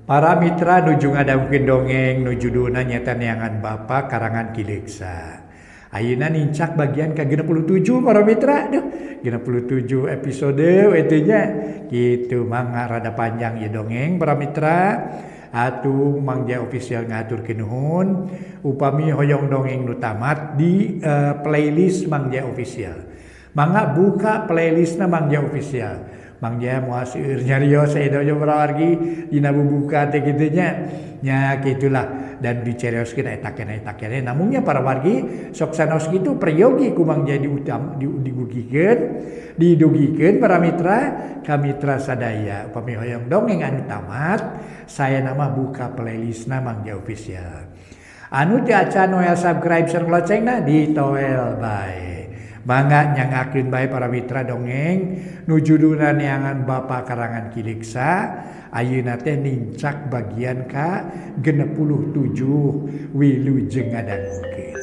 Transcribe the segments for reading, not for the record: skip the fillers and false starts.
Para mitra nuju ngadangukeun dongeng nu judulna nyaeta Neangan Bapa karangan Ki Leuksa. Ayeuna nincak bagian ka 67 para mitra. Duh, 67 episode we teh nya. Kitu mangga rada panjang ieu dongeng para mitra. Atuh Mang Jaya Official ngaturkeun nuhun upami hoyong dongeng nu tamat di playlist Mang Jaya Official. Mangga buka playlistna Mang Jaya Official. Mang Jaya moal seueur nyarios saedoyo parawargi dina bubuka teh kitu nya. Nya kitulah dan dicarioskeun eta keneh eta keneh namungnya para wargi sok sanaos kitu peryogi ku Mang Jaya diutam digugikeun didugikeun para mitra ka mitra sadaya upami hoyong dongeng anu tamat saya nama buka playlistna Mang Jaya Official. Anu teu acan noel subscribe sareng loncengna ditoel bae. Mangga nyangakeun bae para mitra dongeng nu judulna Neangan Bapa karangan Ki Leuksa ayeuna teh nincak bagian ka 67 wilujeng ngadangukeun.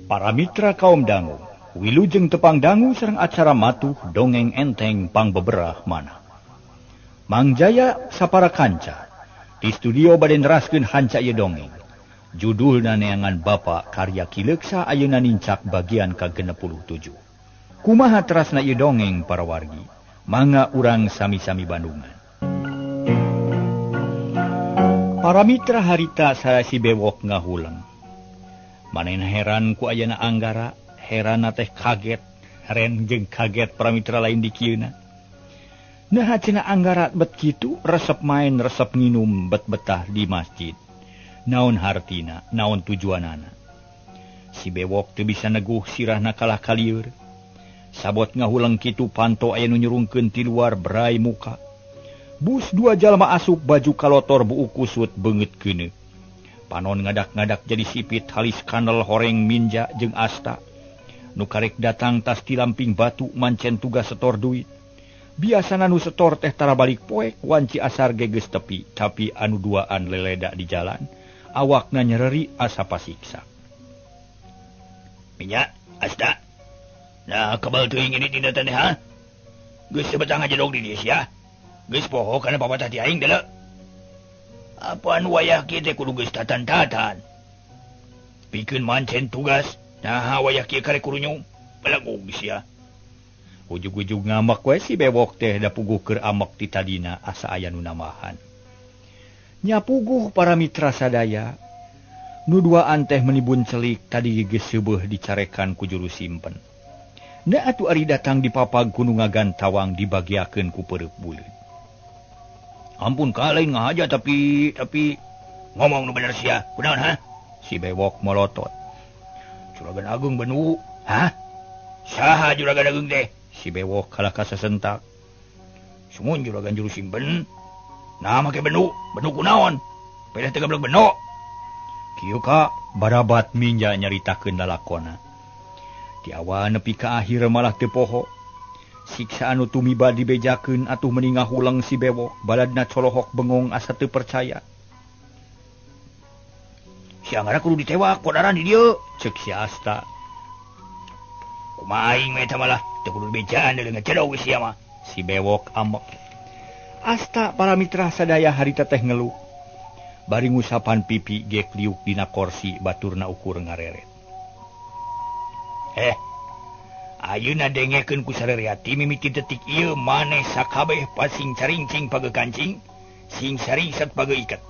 Para mitra kaum dangu, wilujeng tepang dangu sareng acara matuh dongeng enteng pangbeberah manah. Mang Jaya sapara kanca di studio bade neraskeun hanca ieu dongeng. Judulna Neangan Bapa karya Ki Leuksa ayeuna nincak bagian ka 67. Kumaha terasna ieu dongeng para wargi? Mangga urang sami-sami bandungan. Para mitra harita saya si bewok ngahuleng. Manehna heran ku ayana Anggara, heranna teh kaget, heren jeung kaget para mitra lain dikieuna. Nah cenah Anggara bet kitu resep main resep nginum bet betah di masjid. Naon hartina, naon tujuanana. Si bewok teu bisa neguh sirahna kalah kalieur. Sabot ngahuleng kitu panto aya nu nyurungkeun ti luar berai muka. Bus dua jalma asup baju kalotor buuk kusut beungeut keuneu. Panon ngadak-ngadak jadi sipit halis kanel horeng minja jeung asta. Nu karek datang tas ti lamping batu mancen tugas setor duit. Biasana nu setor teh tara balik poek wanci asar geges tepi, tapi anu duaan leledak di jalan, awakna nyereri asa pasiksa. Minyak, asta. Nah, kebal teuing ini dina teh ha? Geus sebetang aja dong di dieu sia. Geus poho kana papatah ti aing deuleu. Apaan wayah kieu teh kudu geus tatan-tatan. Pikeun mancen tugas, nah wayah kieu karek kurunyung, belagug sia. Ujug-ujug ngamak we si bewok teh da puguh keur amek ti tadina asa aya nu namahan. Nya puguh para mitra sadaya, nu duaan teh menibun celik tadi geus seubeuh dicarekan ku juru simpen. Da atuh ari datang di papag ku nu ngagantawang dibagiakeun ku peureup buleud. Ampun ka lain ngahaja tapi ngomong nu bener sia, kunaon ha? Si bewok molotot. Juragan Agung benu, ha? Saha Juragan Agung teh? Si bewok kalah kasasentak. Sumun juragan juru simpen. Nah make benu, benu kunaon? Pedah teu gablek benu. Kieu ka barabat minja nyaritakeun lalakona. Ti awal nepi ka akhir malah teu poho. Siksa anu tumiba dibejakeun atuh meuni ngahuleng si bewok, baladna colohok bengong asa teu percaya. Si Anggara kudu ditewak kodaran di dieu, ceuk si Asta. Kumaha aing mah eta malah teu kudu dibejaan deuleu ngecedog sia mah. Si bewok ambek. Asta para mitra sadaya harita teh ngeluh. Bari ngusapan pipi gek liuk dina korsi baturna ukur ngareret. Ayeuna dengekeun ku sareriati mimiti detik ieu maneh sakabeh pasing carincing page kancing, sing saringsat page iket.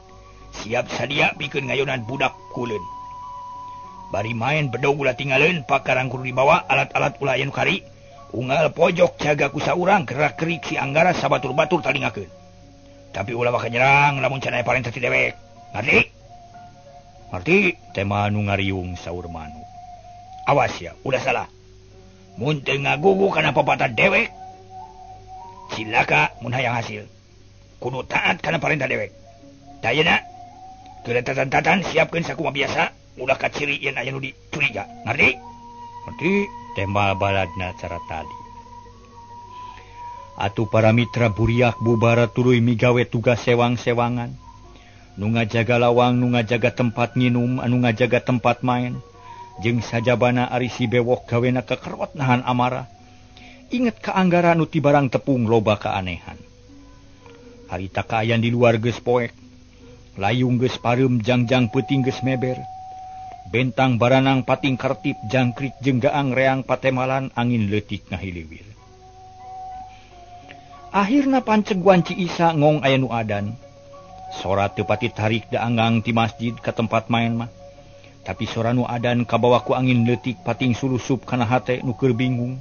Siap sadia pikeun ngayonan budak kuleun. Bari main bedog ulah tinggaleun, pakarang kudu dibawa, alat-alat ulah aya nu kari. Unggal pojok jaga ku saurang gerak-gerik si Anggara sabatur-batur talingakeun. Tapi ulah bakal nyerang lamun can aya parentah ti dewek. Ngarti? Ngarti? Tema nu ngariung saur manuk. Awas ya, ulah salah. Mun teu ngagugu kana papatah dewek, cilaka mun hayang hasil. Kudu taat kana parentah dewek. Tah ayeuna tatan-tatan siapkeun sakumaha biasa, ulah kaciri yen aya nu dicuriga. Ngarti? Ngarti? Tema baladna cara tadi. Atuh para mitra buriak bubara tuluy migawe tugas sewang-sewangan. Nu ngajaga lawang, nu ngajaga tempat nginum, anu ngajaga tempat main. Jeung sajabana ari si bewok gawena kekerot nahan amarah. Inget ka Anggara nu ti barang tepung loba keanehan. Harita kaayaan di luar geus poek. Layung geus pareum jangjang peuting geus meber. Bentang baranang pating kartip jangkrik jeung gaang reang patemalan angin leutik ngahiliwir. Akhirna panceg wanci Isa ngong aya nu adan. Sora teu pati tarik daanggang ti masjid ka tempat main mah. Tapi sora nu adan kabawa ku angin leutik pating sulusup kana hate nu keur bingung.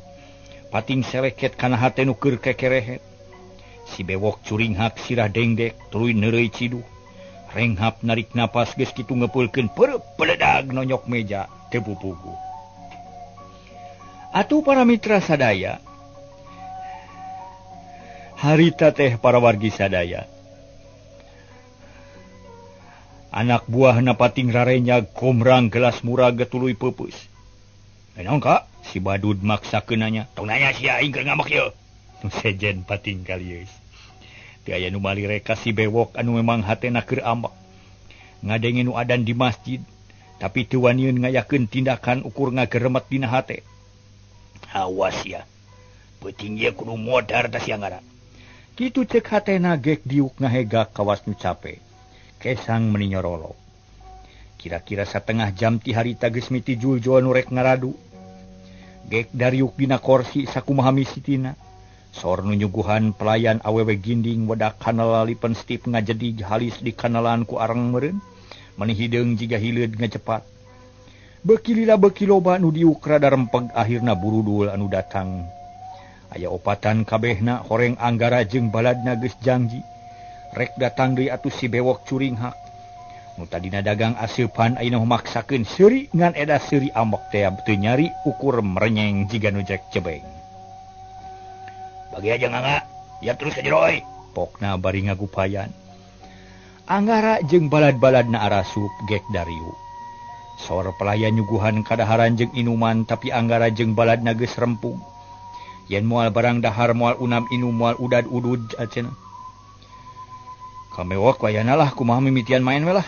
Pating seleket kana hate nu keur kekerehet. Si bewok curinghak sirah dengdek tuluy neureuy ciduh. Renghap narik napas geus kitu ngepeulkeun pereup peledag nonyok meja teu pupugu. Atuh para mitra sadaya. Harita teh para wargi sadaya. Anak buahna pating rarenyag komrang gelas murag tuluy peupeus. Naon ka? Si Badud maksakeun nanya. Tong nanya sia aing keur ngambek ieu. Nu sejen pating kalieus. Teu aya nu malirek ka si bewok anu memang hatena keur ambek. Ngadenge nu adan di masjid, tapi teu wanieun ngayakeun tindakan ukur ngageremet dina hate. Awas ya. Peuting ieu kudu modar ta sia ngara. Kitu ceuk hatena gek diuk ngahegak kawas nu cape. Kesang meni nyorolok. Kira-kira satengah jam ti harita geus miti juljol nu rek ngaradu. Gek dariuk dina korsi sakumaha misitina. Sor nu nyuguhan pelayan awewe ginding wedak kana lalipen stip ngajedig halis di kanalan ku areng meureun. Meni hideung jiga hileud ngacepat. Beuki lila beuki loba nu diuk rada rempeg akhirna burudul anu datang. Aya opatan kabehna horeng Anggara jeung baladna geus janji. Rek datang deui atuh si bewok curinghak. Nu tadina dagang aseupan ayeuna maksakeun seuri ngan eda seuri ambek teh teu nyari ukur merenyeng jiga nu jek cebeng. Bagi aja nganga, ya terus ka jero euy. Pokna bari ngagupayan. Anggara jeung balad-baladna arasup gek dariu. Sor pelayan nyuguhan kadaharan jeung inuman tapi Anggara jeung baladna geus rempug. Yen moal barang dahar moal unam inum moal udad-udud cenah. Kamewok wayana lah kumaha mimitian main we lah.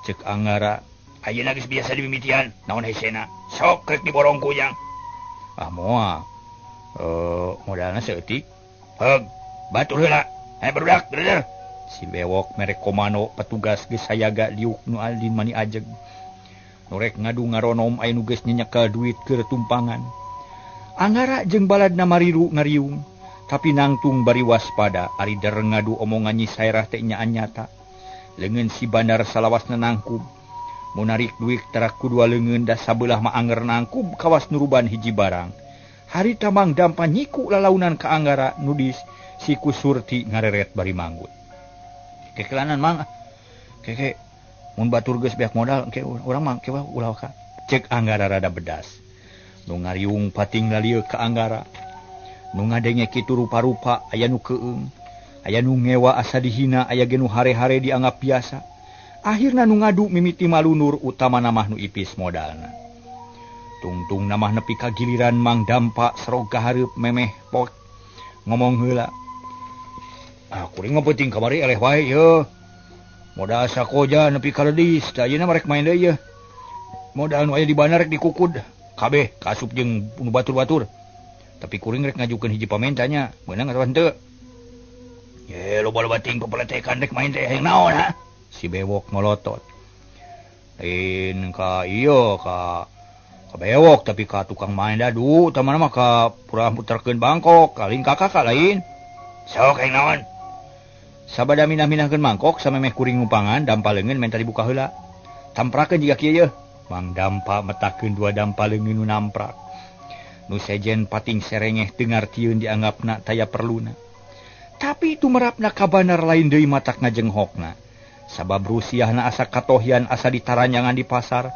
Cek Anggara, ayeuna geus biasa dimimitian, naon hesena? Sok rek diborong ku ujang. Ah moal. Modalna saeutik. Heug, batur heula. Hae barudak, breuder. Si bewok mere komando petugas geus sayaga diuk nu aldin mani ajeg. Nu rek ngadu ngaronom aya nu geus nyekel duit keur tumpangan. Anggara jeung baladna mariru ngariung. Tapi nangtung bari waspada ari dereng ngadu omongan Nyi Sairah teh nyaan nyata. Leungeun si bandar salawasna nangkub. Mun narik duit tarak ku dua leungeun da sabelah mah anger nangkub kawas nuruban hiji barang. Harita Mang Dampa nyiku lalaunan ka Anggara nudis si Kusurti ngareret bari manggut. Kekelanan Mang. Keke mun batur geus beak modal engke urang mah ke ulah ka. Cek Anggara rada bedas. Nu ngariung pating lalieu ka Anggara. Nu ngadenge kitu rupa-rupa aya nu keung, aya nu ngewa asa dihina, aya ge nu hare-hare dianggap biasa. Akhirna nu ngadu mimiti malunur utamana mah nu ipis modalna. Tungtung namah nepi ka giliran Mang Dampa serog ka hareup memeh pok ngomong heula. Ah kuring mah penting kamari eleh wae yeuh. Modal sakoja nepi ka ledis, tah ayeuna mah rek main deui yeuh. Modal nu aya di bandar rek dikukud kabeh kasup jeung nu batur-batur. Tapi kuring rek ngajukeun hiji pamentanya, meunang atawa henteu? Ye, loba-loba ting pepeletekan rek main teh hayang naon ha? Si bewok ngolotot. Lain ka ieu ka bewok tapi ka tukang main dadu, tamana mah ka pura muterkeun Bangkok, kaling ka kakak lain. Sok hayang naon? Sabada minah-minahkeun mangkok samemeh kuring ngumpangan dampa leungeun menta dibuka heula. Tamprakeun jiga kieu yeuh. Mang Dampa metakeun dua dampa leungeun nu namprak. Nu sejen pating serengeh teu ngartieun dianggapna taya perluna. Tapi tumerapna kabanar lain deui matak ngajenghokna. Sabab rusiahna asa katohian asa ditaranjangan di pasar.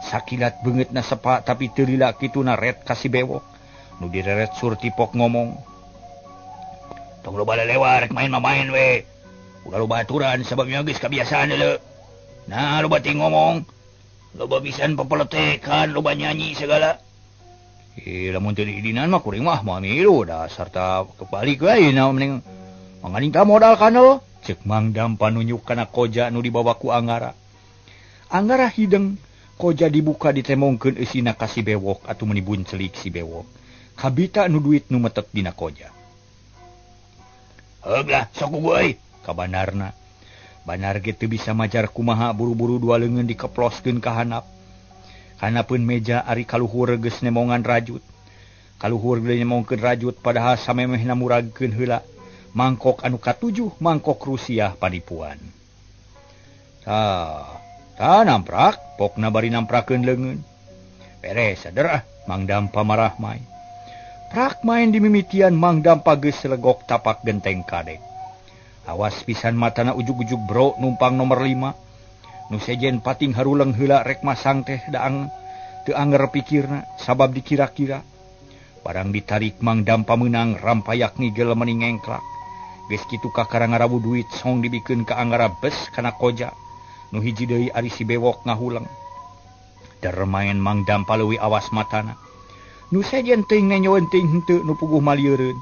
Sakilat beungeutna sepa tapi teu lila kituna ret ka si bewok. Nu direret Surti pok ngomong. Tong loba lelewar rek main mah main we. Ulah loba aturan sabab nya geus kabiasaan deuleu. Nah loba ting ngomong. Loba pisan pepeletekan, loba nyanyi segala. Lamun teu diidinan mah kuring mah moal milu dasar ta kebalik we na mending manganing ta modal kana. Ceuk Mang Dampa nunjuk kana koja nu dibawa ku Anggara. Anggara hideng Koja dibuka ditemongkeun eusina ka si bewok atuh meuni buncelik si bewok. Kabita nu duit nu metek dina koja. Heug lah sok ku euy kabanarna. Banar ge teu bisa majar kumaha buru-buru dua leungeun dikeploskeun ka handap. Hanapeun meja ari kaluhur geus nemongan rajut. Kaluhur geus nemongkeun rajut padahal samemehna muragkeun heula. Mangkok anu katujuh mangkok Rusia panipuan. Tah, tah namprak, pokna bari namprakeun leungeun. Beres sader ah, Mang Dampa marah main. Prak main di mimitian Mang Dampa geus legok tapak genteng kadek. Awas pisan matana ujug-ujug bro numpang nomor 5. Nu sejen pating haruleng heula rek masang teh daang teu anger pikirna sabab dikira-kira. Barang ditarik Mang Dampa meunang rampayak ngigel meuni ngengklak. Geus kitu kakara ngarawu duit song dibikeun ka Anggara bes kana koja. Nu hiji deui ari si bewok ngahuleng. Dermaen Mang Dampa leuwih awas matana. Nu sejen teuing nenyoeun teuing henteu nu puguh malieureun.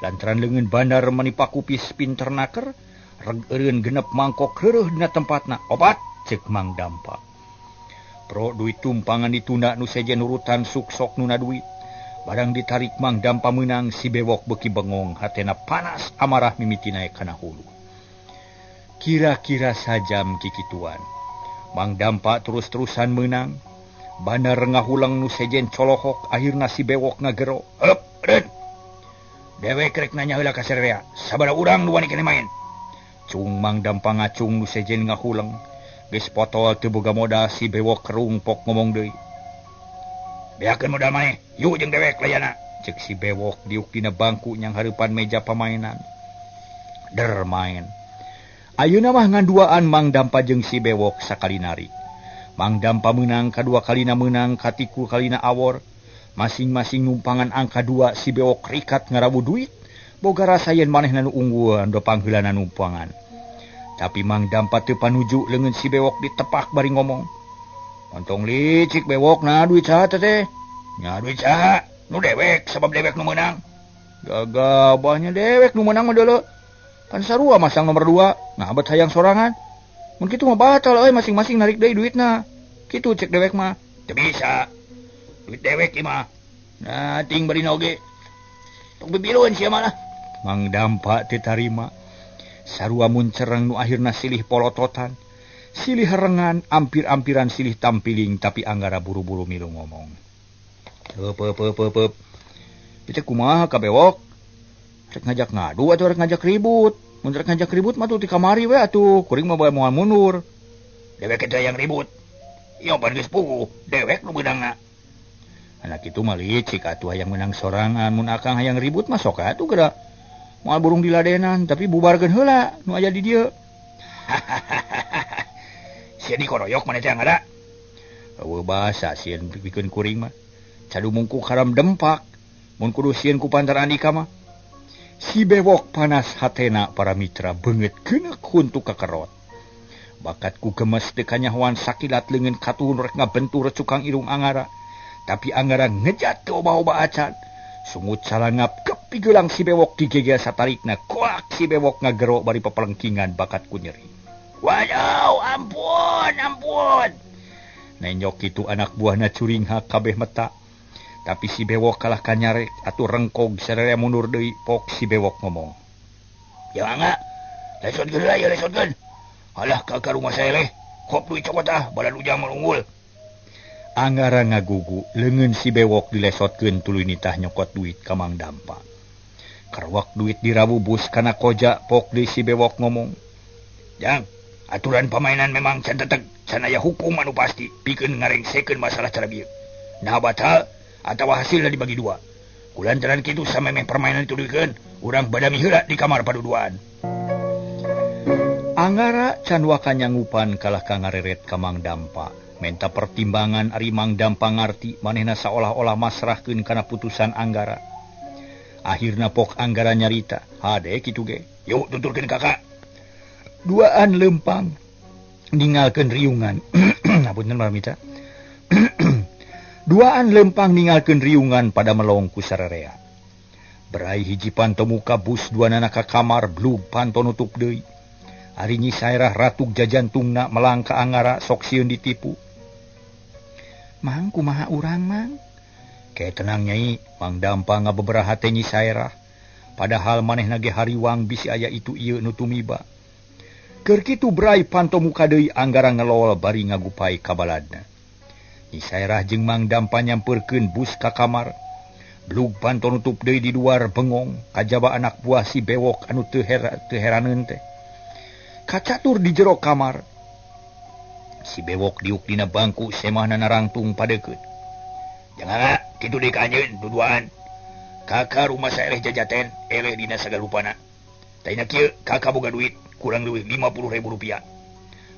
Lantaran leungeun bandar meuni pakupis pinter naker, reg eureun genep mangkok reureuh dina tempatna. Opat ceuk Mang Dampa. Pro duit tumpangan ditunda nu sejen urutan suk-sok nuna duit. Barang ditarik Mang Dampa meunang si bewok beuki bengong hatena panas amarah mimiti naek kana hulu. Kira-kira sajam kikituan. Mang Dampa terus-terusan meunang. Bandar ngahuleng nu sejen colohok akhirna si bewok ngagero. Heup, reut. Dewek rek nanya heula ka Serrea, sabaraha urang nu wani keneh main. Cung Mang Dampa ngacung nu sejen ngahuleng. Geus potol teu boga modal si bewok kerung pok ngomong deui. Beakeun modal maneh, yuk jeung dewek layana. Cek si bewok diuk dina bangku nyang hareupan meja pamainan. Der main. Ayeuna mah nganduaan Mang Dampa jeung si bewok sakali narik. Mang Dampa meunang kadua kalina meunang katiku kalina awor. Masing-masing numpangan angka 2 si bewok rikat ngarawu duit. Boga rasa yen manehna nu unggulan do pangheulana numpangan. Tapi Mang Dampa teu panuju leungeun si bewok ditepak bari ngomong. Ontong licik bewok na duit saha teh? Nya duit saha? Nu dewek sabab dewek nu meunang. Gagabahnya dewek nu meunang mah deuleu. Pan sarua masang nomor 2, nah bet hayang sorangan. Mun kitu mah batal euy masing-masing narik deui duitna. Kitu cek dewek mah. Teu bisa. Duit dewek ieu mah. Nah ting bari oge. Tong bibilueun sia mah lah. Mang Dampa teu tarima. Sarua muncereng nu akhirna silih polototan. Silih herengan, ampir-ampiran silih tampiling tapi Anggara buru-buru milu ngomong. Heup heup heup heup. Ieu kumaha ka bewok? Rek ngajak ngadu atuh rek ngajak ribut. Mun rek ngajak ribut mah tuh ti kamari we atuh, kuring mah bae moal mundur. Dewek teh yang ribut. Ieu pan geus puguh, dewek nu beunangna. Anak itu mah licik atuh hayang meunang sorangan, mun akang hayang ribut mah sok atuh geura. Moal burung diladenan tapi bubarkeun heula nu aya di dieu. Sia dikoroyok maneh teh Anggara. Eueuh basa sieun pikeun kuring mah. Cadu mungkuk haram dempak. Mun kudu sieun ku pantar Andika mah. Si bewok panas hatena para mitra beungeut geuneuk huntu kakerot. Bakat ku gemes teu kanyahoan sakilat leungeun katuhun rek ngabentur cukang irung Anggara. Tapi Anggara ngejat ke oba-oba acan. Sungut calangap kepigelang si bewok digegel satarikna. Koak si bewok ngagero bari pepelengkingan bakat ku nyeri. Waduh, ampun, ampun. Nenyok itu anak buahna curinghak kabeh meta. Tapi si bewok kalah kanyarek atuh rengkog sararea mundur deui pok si bewok ngomong. Ya angga, lesotkeun heula ya lesotkeun. Alah ka ka rumah saya leh. Kop duit cokot ah, badan ujang melunggul. Anggara ngagugu, leungeun si bewok dilesotkeun tuluy nitah nyokot duit ka Mang Dampa. Karwak duit dirawubus kana koja pok deui si bewok ngomong. Jang, aturan permainan memang can teteg, can aya hukum anu pasti pikeun ngarengsekeun masalah cara bieu. Nah batal atawa hasilna dibagi dua. Kulantaran kitu samemeh permainan dituluykeun, urang badami heula di kamar paduduan. Anggara can waka nyangupan kalah ka ngareret ka Mang Dampa. Menta pertimbangan ari Mang Dampa ngarti manehna saolah-olah masrahkeun kana putusan Anggara. Akhirna pok Anggara nyarita, hade kitu ge. Yuk tuturkeun kakak. Duaan lempang ninggalkeun riungan. Apunten paramita. Duaan lempang ninggalkeun riungan pada melong ku sararea. Berai hiji panto muka bus duanana ka kamar blug panto nutup deui. Ari Nyi Sairah ratuk jajantungna melangka Anggara sok sieun ditipu. Mang kumaha urang mang? Ke tenang Nyai, Mang Dampa ngabeberaha teh Nyi Saerah. Padahal manehna ge hariwang bisi aya itu ieu nu tumiba. Keur kitu brai panto muka deui Anggara ngelol bari ngagupai ka baladna. Nyi Saerah jeung Mang Dampa nyampeurkeun bus ka kamar. Blug panto nutup deui di luar bengong kajaba anak buah si Bewok anu teu heraneun teh. Kacatur di jero kamar. Si Bewok diuk dina bangku semahna narangtung padekeut. Jangan kitu deui ka anjeun duduaan. Kakak rumah saya eleh jajaten, eleh dina sagalupana. Taina kieu kakak boga duit kurang leuwih 50.000 rupiah.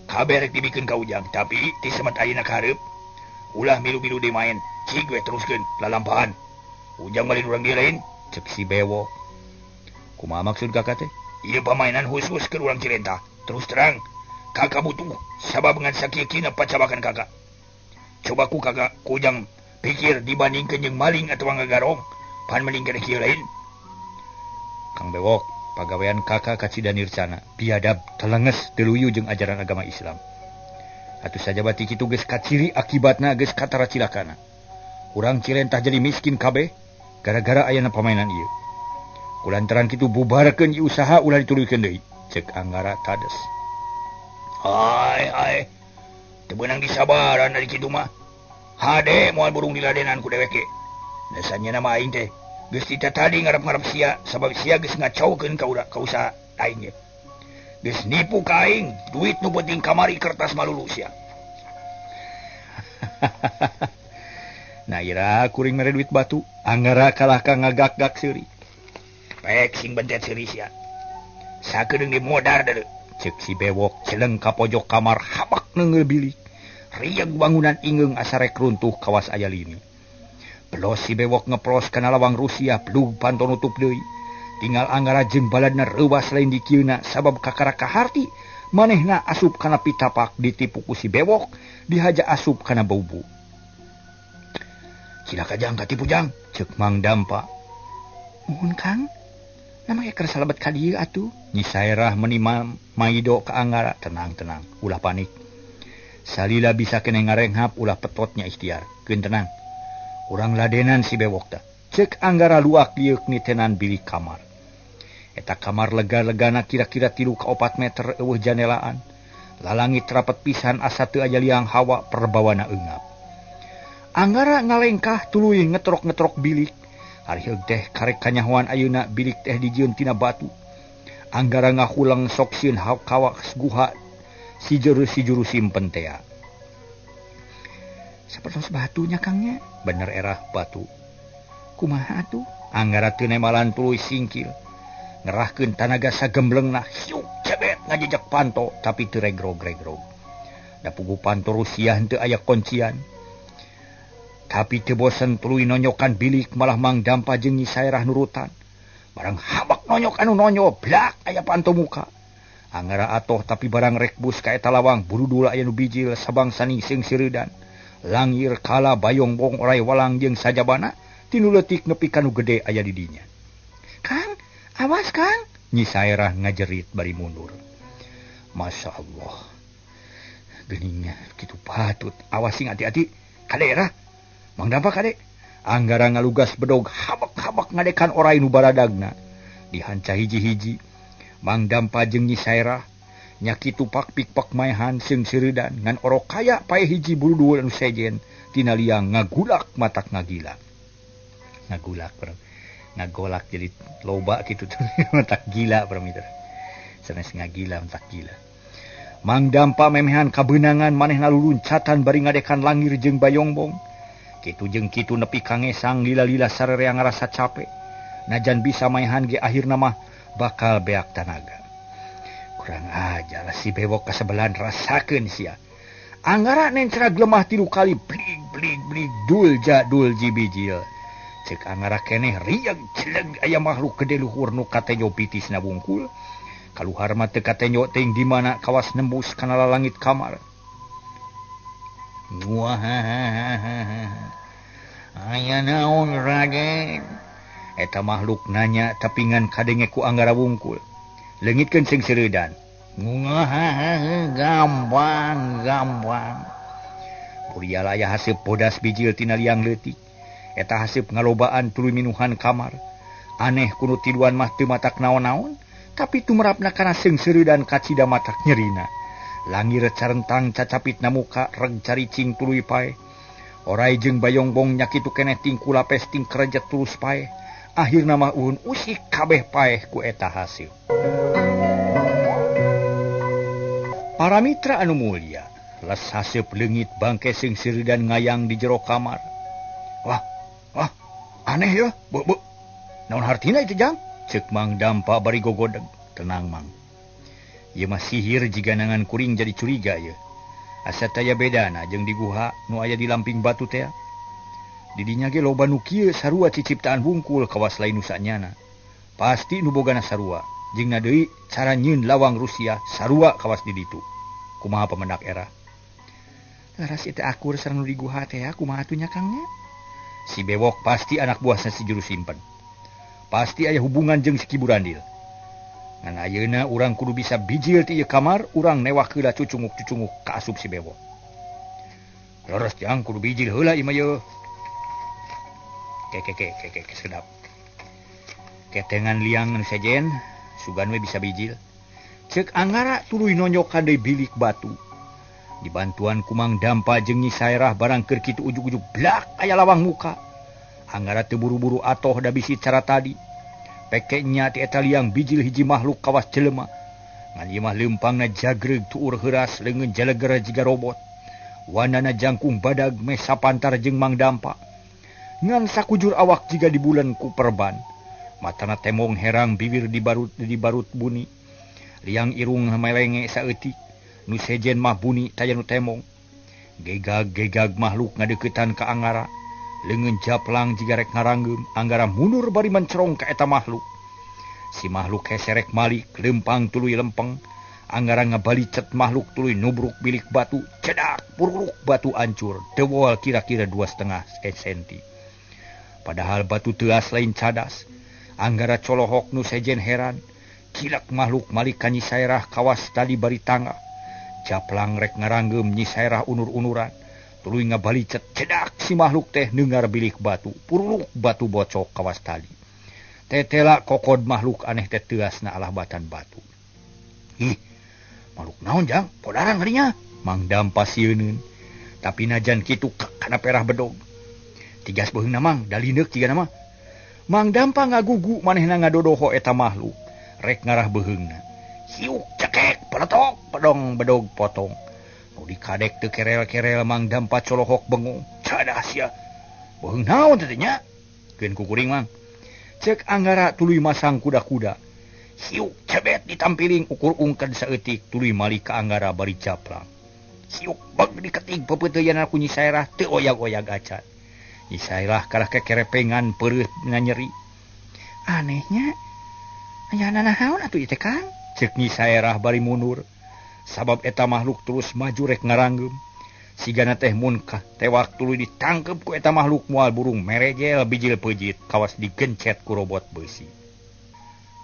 Kabeh rek dibikeun ka Ujang, tapi ti semet ayeuna ka hareup ulah milu-milu deui main, cig we teruskeun lalampahan. Ujang balik urang dieu lain, cek si Bewok. Kumaha maksud kakak teh? Ieu pamainan khusus keur urang Cilentah. Terus terang, kakak butuh sabab ngan sakieu-kieuna pacabakan kakak. Coba ku kakak ku Ujang pikir dibandingkeun jeung maling atawa ngagarong, pan mending keneh kieu lain. Kang Bewok, pagawean kakak kacida nircana, biadab, telenges, teu luyu jeung ajaran agama Islam. Atuh sajabati kitu geus kaciri akibatna geus katara cilakana. Urang Cilentah jadi miskin kabeh gara-gara ayana pamainan ieu. Kulantaran kitu bubarkeun ieu usaha ulah dituluykeun deui, cek Anggara tades. Hai hai, teu beunang disabaran ari kitu mah. Hade moal burung diladenan ku dewek ge. Dasarnya nama aing teh geus ti tadi ngarep-ngarep sia sabab sia geus ngacaukeun ka urang ka usaha aing ge. Geus nipu ka aing, duit nu penting kamari kertas malulu sia. Nah ira kuring mere duit batu, Anggara kalah ka ngagak-gak seuri. Pek sing bentet seuri sia. Sakedeung dimodar deuleu. Cek si Bewok celeng ka pojok kamar habak neungeul bilik. Rieg bangunan ingeung asa rek runtuh kawas aya lini. Belos si Bewok ngepros kana lawang Rusia, plug panto nutup deui. Tinggal Anggara jeung baladna reuwas lain dikieuna sabab kakara kaharti manehna asup kana pitapak ditipu ku si Bewok, dihaja asup kana baubu. Cilaka jang katipu jang, cek Mang Dampa. Muhun Kang, namanya keur salebet ka dieu atuh. Nyi Saerah meuni maido ka Anggara, tenang-tenang, ulah panik. Salila bisa keneh ngarenghap ulah petotnya ikhtiar. Keun tenang. Urang ladenan si Bewok teh. Cek Anggara luak lieuk nitenan bilik kamar. Eta kamar lega-legana kira-kira 3 ka 4 meter eueuh janelaan. Lalangit rapet pisan asa teu aya liang hawa perbawana eungap. Anggara ngalengkah tuluy ngetrok-ngetrok bilik. Ari heug teh karek kanyahoan ayeuna bilik teh dijieun tina batu. Anggara ngahulang sok sieun kawak guha si juru simpen tea. Sapertos batunya Kangnya? Bener erah batu. Kumaha atuh? Anggara teu nemalan tuluy singkil. Ngerahkeun tanaga sagemblengna hiuk cebet ngajejak panto tapi teu regrog-regrog. Da pugu panto Rusia henteu aya kuncian. Tapi teu bosen tuluy nonyokan bilik malah Mang Dampa jeung Nyi Saerah nurutan. Barang habak nonyok anu nonyo blak aya panto muka. Anggara atoh tapi barang rek bus ka eta lawang burudul aya nu bijil sabangsa ningseung sireudan. Langir kala bayongbong orai walang jeung sajabana tinu leutik nepi ka nu gede aya di dinya. Kang, awas Kang! Nyi Saerah ngajerit bari mundur. Masya Allah. Geningnya kitu patut. Awas sing hati-hati. Kade era. Mang Dampa kade. Anggara ngalugas bedog habak-habak ngadekan orai nu baradagna. Dihanca hiji-hiji. Mang Dampa jeung Nyi Saerah nya kitu pak pikpak maehan seung sireudan ngan orok kaya pae hiji buru anu sejen tina liang ngagulak matak ngagila. Ngagulak bro. Ngagolak jadi loba kitu tuh matak gila bro mitra. Sanes ngagila matak gila. Mang Dampa memehan kabeunangan manehna luluncatan bari ngadekan langir jeung bayongbong. Kitu jeung kitu nepi ka ngesang lila-lila sarerea ngarasa capek. Najan bisa maehan ge akhirna mah bakal beak tanaga. Kurang ajar si Bewok kasebelan rasakeun sia. Anggara nencrag lemah 3 kali blig blig blig dul ja dul jibijil. Cek Anggara keneh riang celeg aya makhluk gede luhur nu katenyo pitisna bungkul. Kaluhar mah teu katenyo teuing di mana kawas nembus kana lalangit kamar. Wah, aya naon Raden? Eta makhluk nanya tapi ngan kadenge ku Anggara wungkul. Leungitkeun sing sireudan. Gampang, gampang. Puriala aya haseup bodas bijil tina liang leutik. Eta haseup ngalobaan tuluy minuhan kamar. Aneh kuno tiluan mah teu matak naon-naon, tapi tumerapna kana seungseureuh dan kacida matak nyerina. Langir carentang cacapit na muka reg caricing tuluy pae. Orai jeung bayongbong nya kitu keneh tingku lapes ting kerejet tulus pae. Akhirna mah uhun usik kabeh paeh ku eta hasil. Para mitra anu mulia, les haseup leungit bangke seungseureuh dan ngayang di jero kamar. Wah, wah, aneh ya, bu, bu. Naon hartina itu jang? Ceuk Mang Dampa bari gogodeg. Tenang Mang. Ieu mah sihir jiga nangan kuring jadi curiga ieu. Asa taya bedana jeung di guha nu aya di lamping batu teh. Didinya ge loba nu kieu sarua ciciptaan hungkul kawas lain nu sanyana. Pasti nu bogana sarua. Jeung na deui cara nyieun lawang Rusia sarua kawas di ditu. Kumaha pamendak era? Laras ieu teh akur sareng nu di guha teh kumaha atuh nya Kang nya? Si Bewok pasti anak buahna si juru simpen. Pasti aya hubungan jeung si Ki Burandil. Ngan ayeuna urang kudu bisa bijil ti ieu kamar, urang newak heula cucunguk-cucunguk ka asup si Bewok. Leres jang kudu bijil heula ieu mah yeuh. Ke ke ke ke ke sedap. Ketengan liang nu sejen, sugan we bisa bijil. Ceuk Angara tuluy nonyokan deui bilik batu. Dibantuan ku Mang Dampa jeung Nyi Saerah barang keur kitu ujug-ujug blak aya lawang muka. Angara teu buru-buru atoh da bisi cara tadi. Pekenya ti eta liang bijil hiji makhluk kawas jelema. Ngan ieu mah leumpangna jagreug tuur heuras leungeun jaleger jiga robot. Wanana jangkung badag meh sapantar jeung Mang Dampa. Ngan sakujur awak jiga dibulen ku perban. Matana temong herang bibir dibarut buni. Liang irung melenge saeutik. Nu sejen mah buni taya nu temong. Gegag-gegag makhluk ngadeuketan ka Angara. Leungeun japlang jiga rek ngarangeum, Angara mundur bari mencerong ka eta makhluk. Si makhluk heserek malik, lempang tuluy lempeng. Angara ngabalicet makhluk tuluy nubruk bilik batu, cedak puruk batu ancur, dewol kira-kira 2,5 senti. Padahal batu teuas lain cadas. Angara colohok nu sejen heran. Kilak makhluk malik ka Nyi Saerah kawas tadi bari tangga. Japlang rek ngarangeum Nyi Saerah unur-unuran. Tuluy ngabalicet cedak si makhluk teh neungar bilik batu, puruluk batu bocok kawas tali. Tetela kokod makhluk aneh teh teuasna alah batan batu. Ih, makhluk naon jang? Podaran ngerinya. Mang Dampa sieuneun. Tapi najan kitu kana perah bedog. Tigas beheungna Mang, dalineuk jigana mah. Mang Dampa ngagugu manehna ngadodoho eta makhluk, rek ngarah beheungna. Siuk cekek peletok pedong bedog potong. Dikadek teu kerel-kerel Mang Dampa colohok bengong. Cadas ya. Beheung naon teh nya? Keun ku kuring Mang. Ceuk Angara tuluy masang kuda-kuda. Siuk cebet ditampiling ukur ungked saeutik tuluy malik ka Angara bari japlang. Siuk beg diketig pepeuteuyana ku Nyi Saerah teu oyag-oyag acan. Nyi Saerah kalah kekerepengan peureuh nganyeri. Anehnya aya nanaon atuh ieu teh Kang? Ceuk Nyi Saerah bari mundur. Sabab eta makhluk terus maju rek ngarangeum. Sigana teh mun ka tewak tuluy ditangkep ku eta makhluk moal burung merejel bijil peujit kawas digencet ku robot beusi.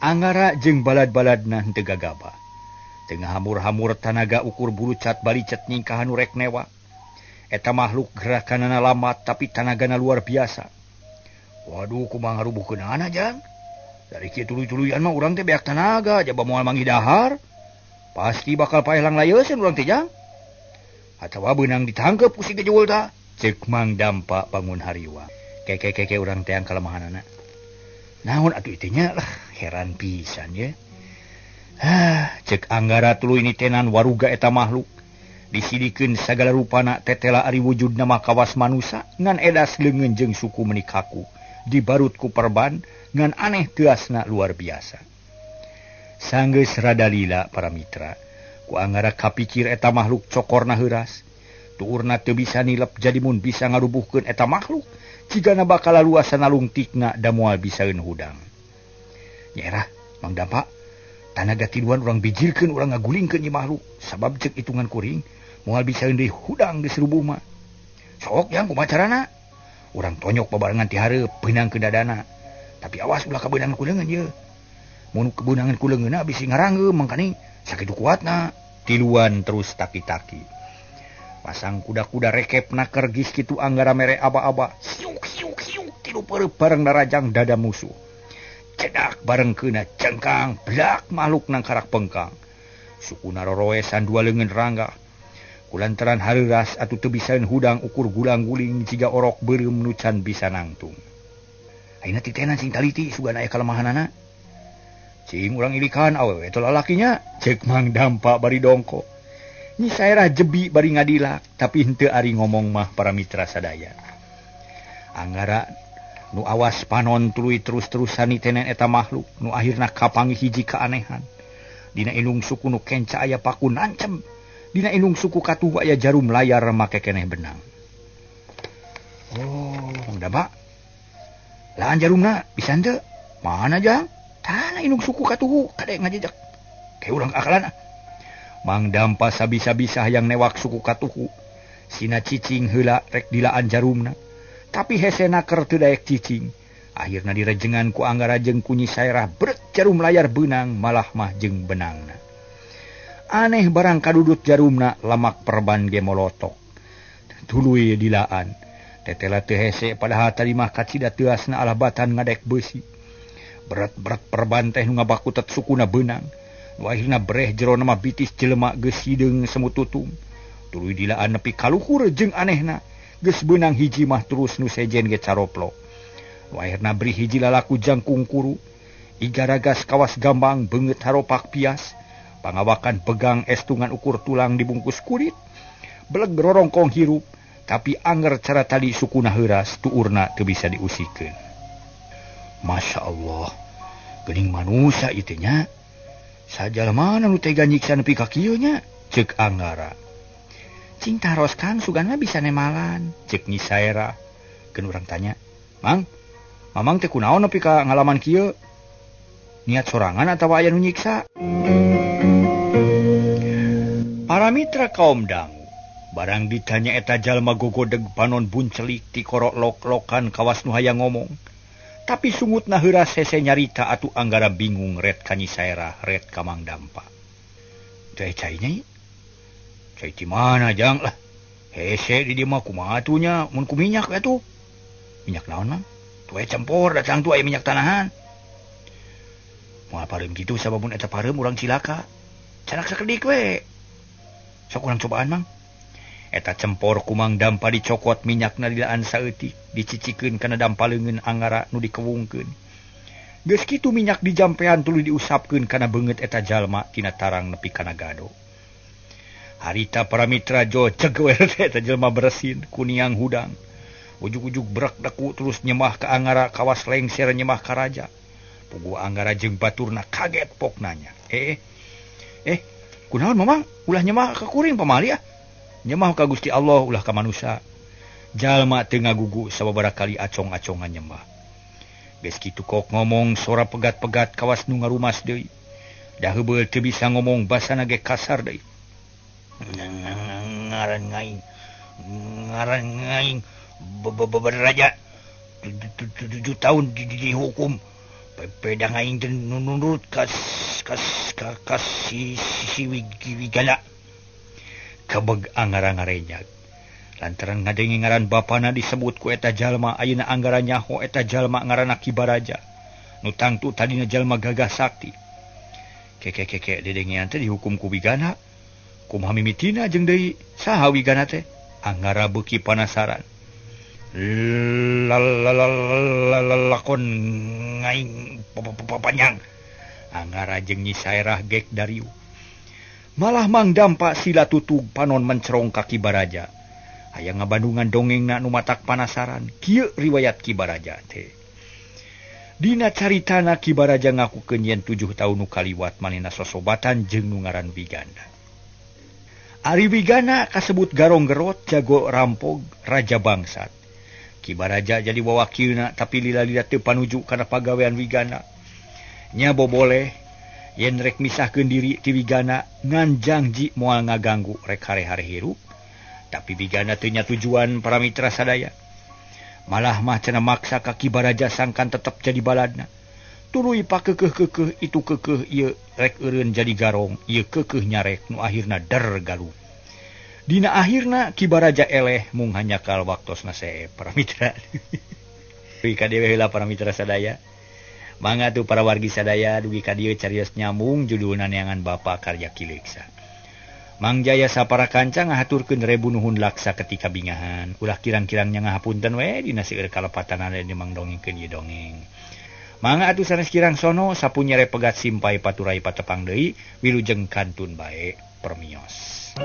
Angara jeung balad-baladna henteu gagabah. Teu hamur-hamur tanaga ukur bulucat balicet nyingkahan nu rek newak. Eta makhluk gerakanana lambat tapi tanagana luar biasa. Waduh kumaha ngarubuhkeunana jang? Dari kieu tuluy-tuluyan mah urang teh beak tanaga jaba moal manggih dahar. Pasti bakal paelang layeuseun urang teh jang. Atawa beunang ditangkep ku si gejul ta. Ceuk Mang Dampa bangun hariwa. Keke keke urang teang kalemahanana. Naon atuh ieu nya lah heran pisan ye. Ah, ceuk Anggara tuluy nitenan waruga eta makhluk. Disidikeun sagala rupana tetela ari wujudna mah kawas manusa ngan edas leungeun jeung suku menikaku. Dibarut ku perban ngan aneh teuasna luar biasa. Sanggeus rada lila para mitra. Ku Angara kapikir eta makhluk cokorna heuras. Tuurna teu bisa nilep jadi mun bisa ngarubuhkeun eta makhluk, jigana bakal luasana lungtikna da moal bisaeun hudang. Nyerah, Mang Dampa, tanaga tiluan urang bijilkeun urang ngagulingkeun ieu makhluk, sabab ceuk hitungan kuring moal bisaeun deui hudang geus rubuh mah. Sok yang kumaha carana? Urang tonyok babarengan ti hareup beunang ke dadana. Tapi awas ulah kabeunangan ku leungeun ieu. Mun kebeunangan ku leungeunna bisi ngarangeum mangkani sakitu kuatna. Tiluan terus taki-taki. Pasang kuda-kuda rekep naker geus kitu Anggara mere aba-aba. Siuk siuk siuk tilu peureup bareng narajang dada musuh. Cedak bareng keuna cengkang blak makhluk nangkarak pengkang. Sukuna roroesan dua leungeun rangga. Kulantaran hareuras atuh teu bisaeun hudang ukur gulang-guling jiga orok beureum nu can bisa nangtung. Ayeuna titenan sing taliti sugan aya kalemahanana. Cing urang ilikan awewe teh lalakinya, ceuk Mang Dampa bari dongko. Nyi Saerah jebi bari ngadilak, tapi henteu ari ngomong mah para mitra sadaya. Anggara nu awas panon tuluy terus-terusan nitenen eta makhluk nu akhirna kapanggih hiji keanehan. Dina indung suku nu kenca aya paku nancem. Dina indung suku katuhu aya jarum layar make keneh benang. Oh, Mang Dampa. Laan jarumna bisa henteu? Mana jang? Tanah indung suku katuhu kade ngajejak. Ke urang akalan. Mang Dampa sabisa-bisa hayang newak suku katuhu. Sina cicing heula rek dilaan jarumna. Tapi hesena keur teu daek cicing. Akhirna direjengan ku Anggara jeung ku Nyi Saerah bret jarum layar beunang malah mah jeung benangna. Aneh barang kadudut jarumna lamak perban ge molotok. Tuluy dilaan. Tetela teu hese padahal tadi mah kacida teuasna alabatan ngadek beusi. Berat-berat perban teh nu ngabakutet sukuna beunang. Nu akhirna breh jerona mah bitis jelema geus hideung semut tutung. Tuluy dilaan nepi ka luhur jeung anehna. Geus beunang hiji mah terus nu sejen ge caroplo. Nu akhirna beri hiji lalaku jangkung kuru. Igaragas kawas gambang beungeut haropak pias. Pangawakan pegang estungan ukur tulang dibungkus kulit. Beleg rorongkong hirup, tapi anger cara tadi sukuna heuras tuurna teu bisa diusikeun. Masya Allah, geuning manusia ieu teh nya. Sajalma nu tega nyiksa nepi ka kieu nya, ceuk Anggara. Cing taros Kang sugana bisa nemalan, ceuk Nyi Saerah. Keun urang tanya, "Mang, Mamang teh kunaon nepi ka ngalaman kieu? Niat sorangan atawa aya nu nyiksa?" Para mitra kaum dangu, barang ditanya eta jalma gogodeg panon buncelik ti korok lok-lokan kawas nu hayang ngomong. Tapi sungutna heuras hese nyarita atuh Anggara bingung ret ka Nyi Saerah ret ka Mang Dampa. Teh cai nya? Cai ti mana jang lah? Hese di dieu mah kumaha atuh nya mun ku minyak atuh. Minyak naon Mang? Tuh campur datang tuh aya minyak tanahan. Moal pareum kitu sababun eta pareum urang cilaka. Canak sakedik we. Sok urang cobaan Mang. Eta cempor ku Mang Dampa dicokot minyakna dilaan saeutik, dicicikeun kana dampa leungeun Anggara nu dikewungkeun. Geus kitu minyak dijampean tuluy diusapkeun kana beungeut eta jalma tina tarang nepi kana gado. Harita para mitra joceg we eta jelma bersin kuniang hudang. Ujug-ujug brek deku terus nyemah ka Anggara kawas lengser nyemah ka raja. Puguh Anggara jeung baturna kaget pok nanya. Kunaon Mamang ulah nyemah ka kuring pamali ah. Nyemah ka Gusti Allah ulah ka manusia. Jalma teu ngagugu sababaraha kali acong-acongan nyembah. Geus kitu kok ngomong sora pegat-pegat kawas nu ngarumas deui. Da heubeul teu bisa ngomong basana ge kasar deui. Ngaran ngaing beraja 7 tahun dihukum. Pedang aing teh nurut kas si Wigana. Kabeg Anggara ngarenyag. Lantaran ngadenge ngaran bapana disebut ku eta jalma ayeuna Anggara nyaho eta jalma ngaranna Ki Baraja. Nu tangtu tadina jalma gagah sakti. Keke dedengean teh dihukum ku Wigana. Kumaha mimitina jeung deui saha Wigana teh? Anggara beuki panasaran. Lakon ngaing panjang. Anggara jeung Nyi Saerah gek dariu. Malah Mang Dampa sila tutug panon mencerong ka Ki Baraja. Hayang ngabandungan dongengna nu matak panasaran. Kieu riwayat Ki Baraja teh. Dina caritana Ki Baraja ngakukeun yen 7 taun nu kaliwat manehna sosobatan jeung nu ngaran Wigana. Ari Wigana kasebut garong gerot jago rampog raja bangsat. Ki Baraja jadi wawakilna tapi lila-lila teu panuju kana pagawean Wigana. Nya boboleh yen rek misahkeun diri ti Wigana ngan jangji moal ngaganggu rek hare-hare hirup. Tapi Wigana teu nya tujuan para mitra sadaya. Malah mah cenah maksa ka Ki Baraja sangkan tetep jadi baladna. Tuluy pakekeuh-keukeuh itu keukeuh ieu rek eureun jadi garong, ieu keukeuh nyarek nu akhirna der galuh. Dina akhirna Ki Baraja eleh mung hanyakal waktosna seep para mitra. Dugi ka dieu heula para mitra sadaya. Mangga tuh para wargi sadaya dugi ka dieu carios nyambung judulna Neangan Bapa karya Ki Leuksa. Mang Jaya sapara kanca ngahaturkeun rebu nuhun laksa ketika bingahan. Ulah kirang-kirang nya ngahapunten we dina seueur kalepatanana di mang dongengkeun ieu dongeng. Mangga atuh sanes kirang sono sapu nyere pegat simpai paturai patepang deui wilujeng kantun bae permios.